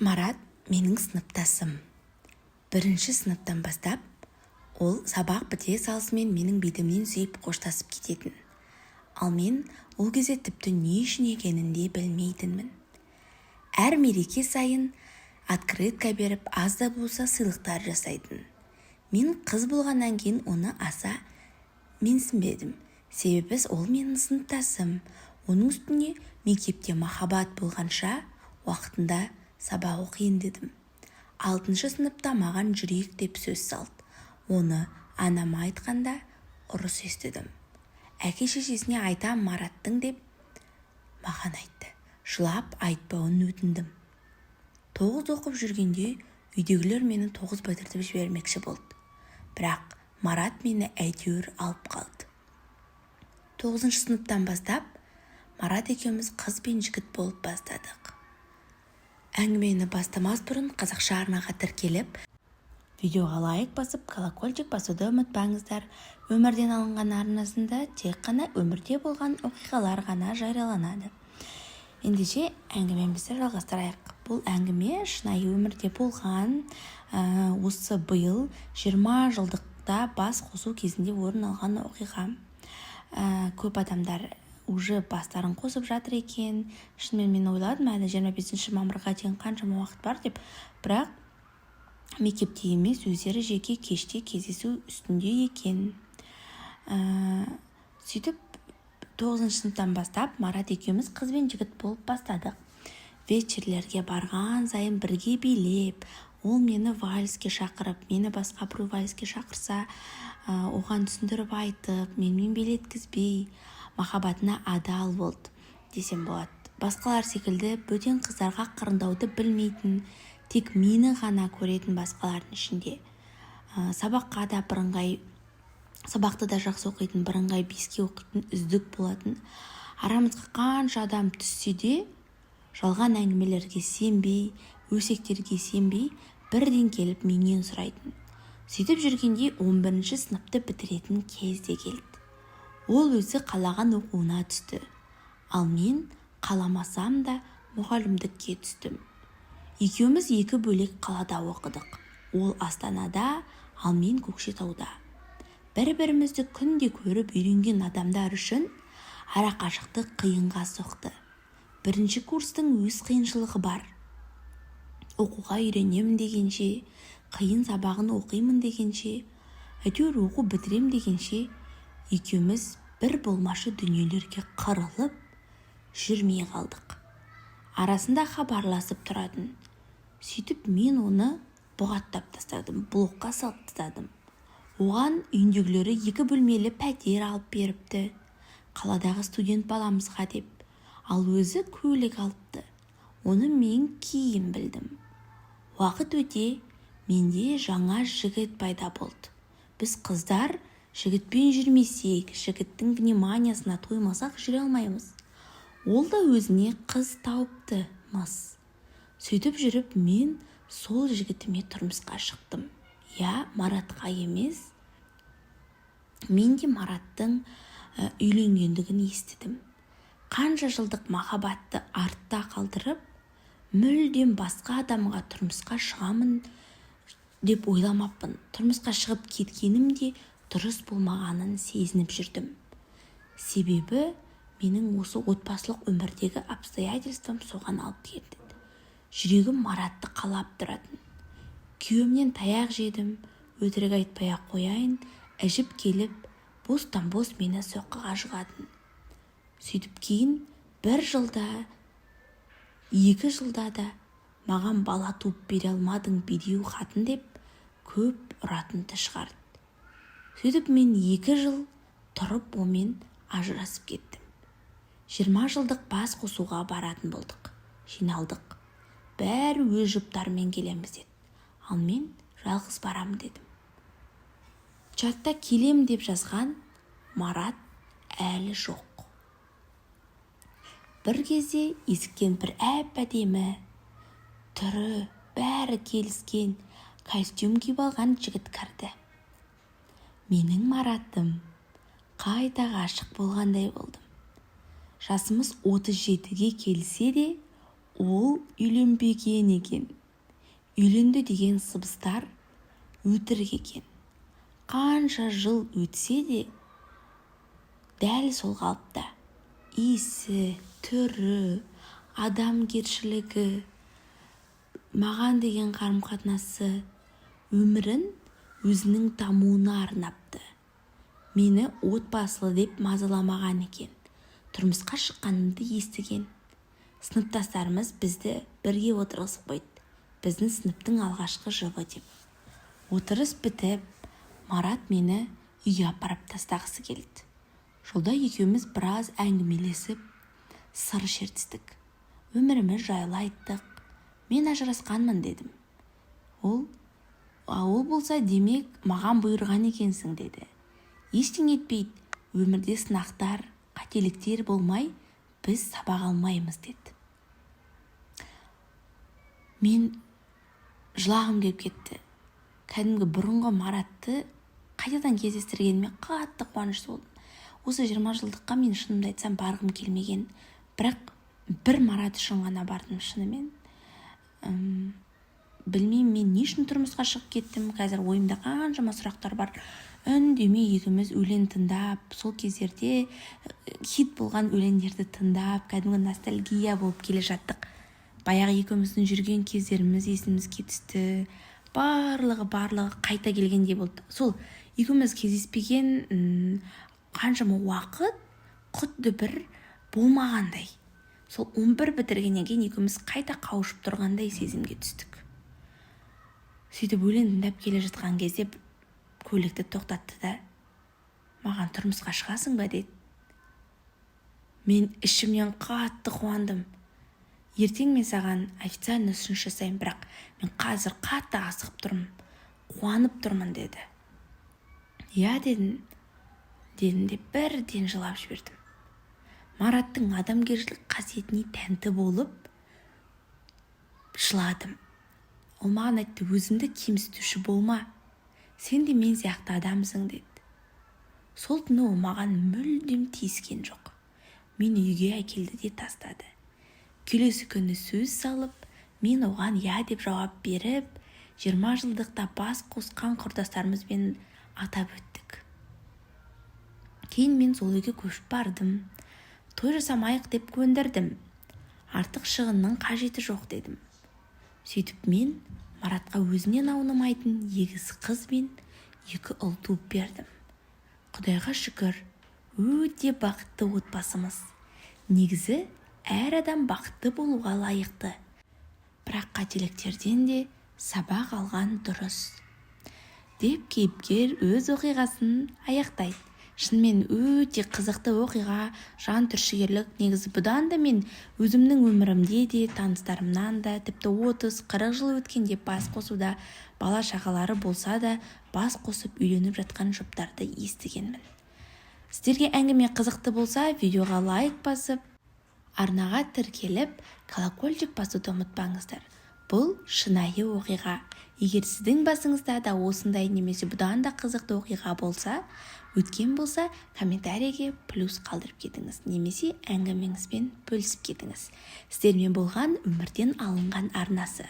Марат менің сыныптасым. Бірінші сыныптан бастап ол сабақ біте салысымен менің бетімнен сүйіп, қоштасып кететін. Ал мен ол кезде тіпті не үшін екенін де білмейтінмін. Әр мереке сайын открытка беріп, аз да болса сыйлықтар жасайтын. Мен қыз болғаннан кейін оны аса менсінбедім, себебі ол менің сыныптасым. Оның үстіне мектепте махаббат болғанша, уақытында сабақ оқиын дедім. Алтыншы сыныпта маған «жүрейік» деп сөз салды. Оны анама айтқанда, ұрыс естідім. «Әке-шешесіне айтам Мараттың» деп маған айтты. Жылап, айтпауын өтіндім. 9 оқып жүргенде үйдегілер мені 9 бітіртіп жібермекші болды, бірақ Марат мені әйтеуір алып қалды. 9-сыныптан бастап Марат екеуміз қыз бен жігіт болып бастадық. Әңгімені бастамас бұрын қазақша арнаға тіркеліп, видеоға лайк басып, колокольчик басуды ұмытпаңыздар. Өмірден алынған арнасында тек қана өмірде болған оқиғалар ғана жарияланады. Ендеше, әңгімемізді жалғастырайық. Бұл әңгіме шынайы өмірде болған, осы биыл 20 жылдықта бас қосу кезінде орын алған оқиға. Көп адамдар уже бастарын қосып жатыр екен. Шынымен, мен ойладым, әлі 25 мамырға дейін қаншама уақыт бар деп, бірақ мектепте емес, өздері жеке кеште кездесу үстінде екен. Сөйтіп, 9-сыныптан бастап Марат екеуміз қыз бен жігіт болып бастадық. Вечерлерге барған сайын бірге билеп, ол мені вальске шақырып, мені басқа біреу вальске шақырса, оған түсіндіріп айтып, менімен билеткізбей, махаббатына адал болды десем болады. Басқалар секілді бөтен қыздарға қырындауды білмейтін, тек мені ғана көретін басқалардың ішінде. Сабаққа да бірыңғай, сабақты да жақсы оқитын, бірыңғай 5-ке оқитын, үздік болатын. Арамызға қанша адам түссе де, жалған әңгімелерге сенбей, өсектерге сенбей, бірден келіп менен сұрайтын. Сөйтіп жүргенде 11 сыныпты бітіретін кез де келді. Ол өзі қалаған оқуына түсті, ал мен қаламасам да мұғалімдікке түстім. Екеуміз екі бөлек қалада оқыдық: ол Астанада, ал мен Көкшетауда. Бір-бірімізді күнде көріп үйренген адамдар үшін арақашықтық қиынға соқты. Бірінші курстың өз қиыншылығы бар: оқуға үйренемін дегенше, қиын сабағын оқимын дегенше, әйтеуір оқу бітірем дегенше, екеуміз бір болмашы дүниелерге қырылып жүрмей қалдық. Арасында хабарласып тұратын. Сөйтіп, мен оны бұғаттап тастадым, блокқа салып тастадым. Оған үйіндегілері екі бөлмелі пәтер алып беріпті, қаладағы студент баламызға деп, ал өзі көлік алыпты. Оны мен кейін білдім. Уақыт өте менде жаңа жігіт пайда болды. Біз, қыздар, жігітпен жүрмесек, жігіттің вниманиясына тоймасақ, жүре алмаймыз. Ол да өзіне қыз тауыпты мыс. Сөйтіп жүріп мен сол жігітіме тұрмысқа шықтым. Иә, Маратқа емес. Мен де Мараттың үйленгендігін естідім. Қанша жылдық махаббатты артта қалдырып, мүлдем басқа адамға тұрмысқа шығамын деп ойламаппын. Тұрмысқа шығып кеткенім де дұрыс болмағанын сезініп жүрдім, себебі менің осы отбасылық өмірдегі обстоятельствам соған алып келді. Жүрегім Маратты қалап тұратын. Күйеуімнен таяқ жедім, өтірік айтпай ақ қояйын. Ішіп келіп, бостан бос мені соққыға жығатын. Сөйтіп, кейін бір жылда, 2 жылда да маған бала туып бере алмадың, бедеу қатын деп көп ұратынды шығарды. Сөйтіп, мен 2 жыл тұрып, онымен ажырасып кеттім. 20 жылдық бас қосуға баратын болдық. Жиналдық, бәрі өз жұптарымен келеміз деді, ал мен жалғыз барамын дедім. Чатта келем деп жазған Марат әлі жоқ. Бір кезде есіктен бір әп әдемі, түрі бәрі келіскен, костюм киіп алған жігіт кірді. Менің Маратым! Қайта ғашық болғандай болдым. Жасымыз 37-ге келсе де Ол үйленбеген екен. Үйленді деген сыбыстар өтірік екен. Қанша жыл өтсе де, дәл сол қалыпта. Иісі, түрі, адамгершілігі, маған деген қарым-қатынасы, өмірін өзінің дамуына арнапты. Мені отбасылы деп мазаламаған екен. Тұрмысқа шыққанымды естіген. Сыныптастарымыз бізді бірге отырғызып қойды. Біздің сыныптың алғашқы жұбы деп. Отырыс бітіп, Марат мені үйге апарып тастағысы келді. Жолда екеуміз біраз әңгімелесіп, сыр шертістік. Өміріміз жайлы айттық. Мен ажырасқанмын дедім. Ол болса, демек, маған бұйырған екенсің деді. Ештеңе етпейді, өмірде сынақтар, қателіктер болмай, біз сабақ алмаймыз деді. Мен жылағым келіп кетті. Кәдімгі бұрынғы Маратты қайтадан кездестіргеніме қатты қуанышты болдым. Осы 20 жылдыққа мен, шынымды айтсам, барғым келмеген. Бірақ бір Марат үшін ғана бардым шынымен. Білмеймін, мен не үшін тұрмысқа шығып кеттім. Қазір ойымда қаншама сұрақтар бар. Үндемей екеуміз өлең тыңдап, сол кездерде хит болған өлеңдерді тыңдап, кәдімгі ностальгия болып келе жаттық. Баяғы екеуміздің жүрген кездеріміз есімізге түсті. Барлығы, барлығы қайта келгендей болды. Сол екеуміз кездеспеген қаншама уақыт құдды бір болмағандай. Сол 11 бітіргеннен кейін екеуміз қайта қауышып тұрғандай сезімге түстік. Сөйтіп өлең тыңдап келе жатқан кезде көлікті тоқтатты да, маған тұрмысқа шығасың ба деді. Мен ішімнен қатты қуандым. Ертең мен саған официально ұсыныс жасаймын, бірақ мен қазір қатты асығып тұрмын, қуанып тұрмын деді. Иә дедім деп бірден жылап жібердім. Мараттың адамгершілік қасиетіне тәнті болып жыладым. Ол маған айтты: өзіңді кемсітуші болма, сен де мен сияқты адамсың деді. Сол түні ол маған мүлдем тиіскен жоқ. Мені үйге әкелді де тастады. Келесі күні сөз салып, мен оған иә деп жауап беріп, 20 жылдықта бас қосқан құрдастарымызбен атап өттік. Кейін мен сол үйге көшіп бардым. Той жасамайық деп көндірдім. Артық шығынның қажеті жоқ дедім. Сөйтіп мен Маратқа өзінен аунамайтын егіз қыз бен 2 ұл туып бердім. Құдайға шүкір, өте бақытты отбасымыз. Негізі әр адам бақытты болуға лайықты. Бірақ қателіктерден де сабақ алған дұрыс деп кейіпкер өз оқиғасын аяқтайды. Шынымен өте қызықты оқиға, жан түршігерлік. Негізі бұдан да мен өзімнің өмірімде де, таныстарымнан да, тіпті 30-40 жыл өткенде бас қосуда, бала шағалары болса да бас қосып үйленіп жатқан жұптарды естігенмін. Сіздерге әңгіме қызықты болса, видеоға лайк басып, арнаға тіркеліп, колокольчик басуды ұмытпаңыздар. Бұл шынайы оқиға. Егер сіздің басыңызда да осындай немесе бұдан да қызықты оқиға болса, өткен болса, комментарийге плюс қалдырып кетіңіз немесе әңгімеңізбен бөлісіп кетіңіз. Сіздермен болған Өмірден алынған арнасы.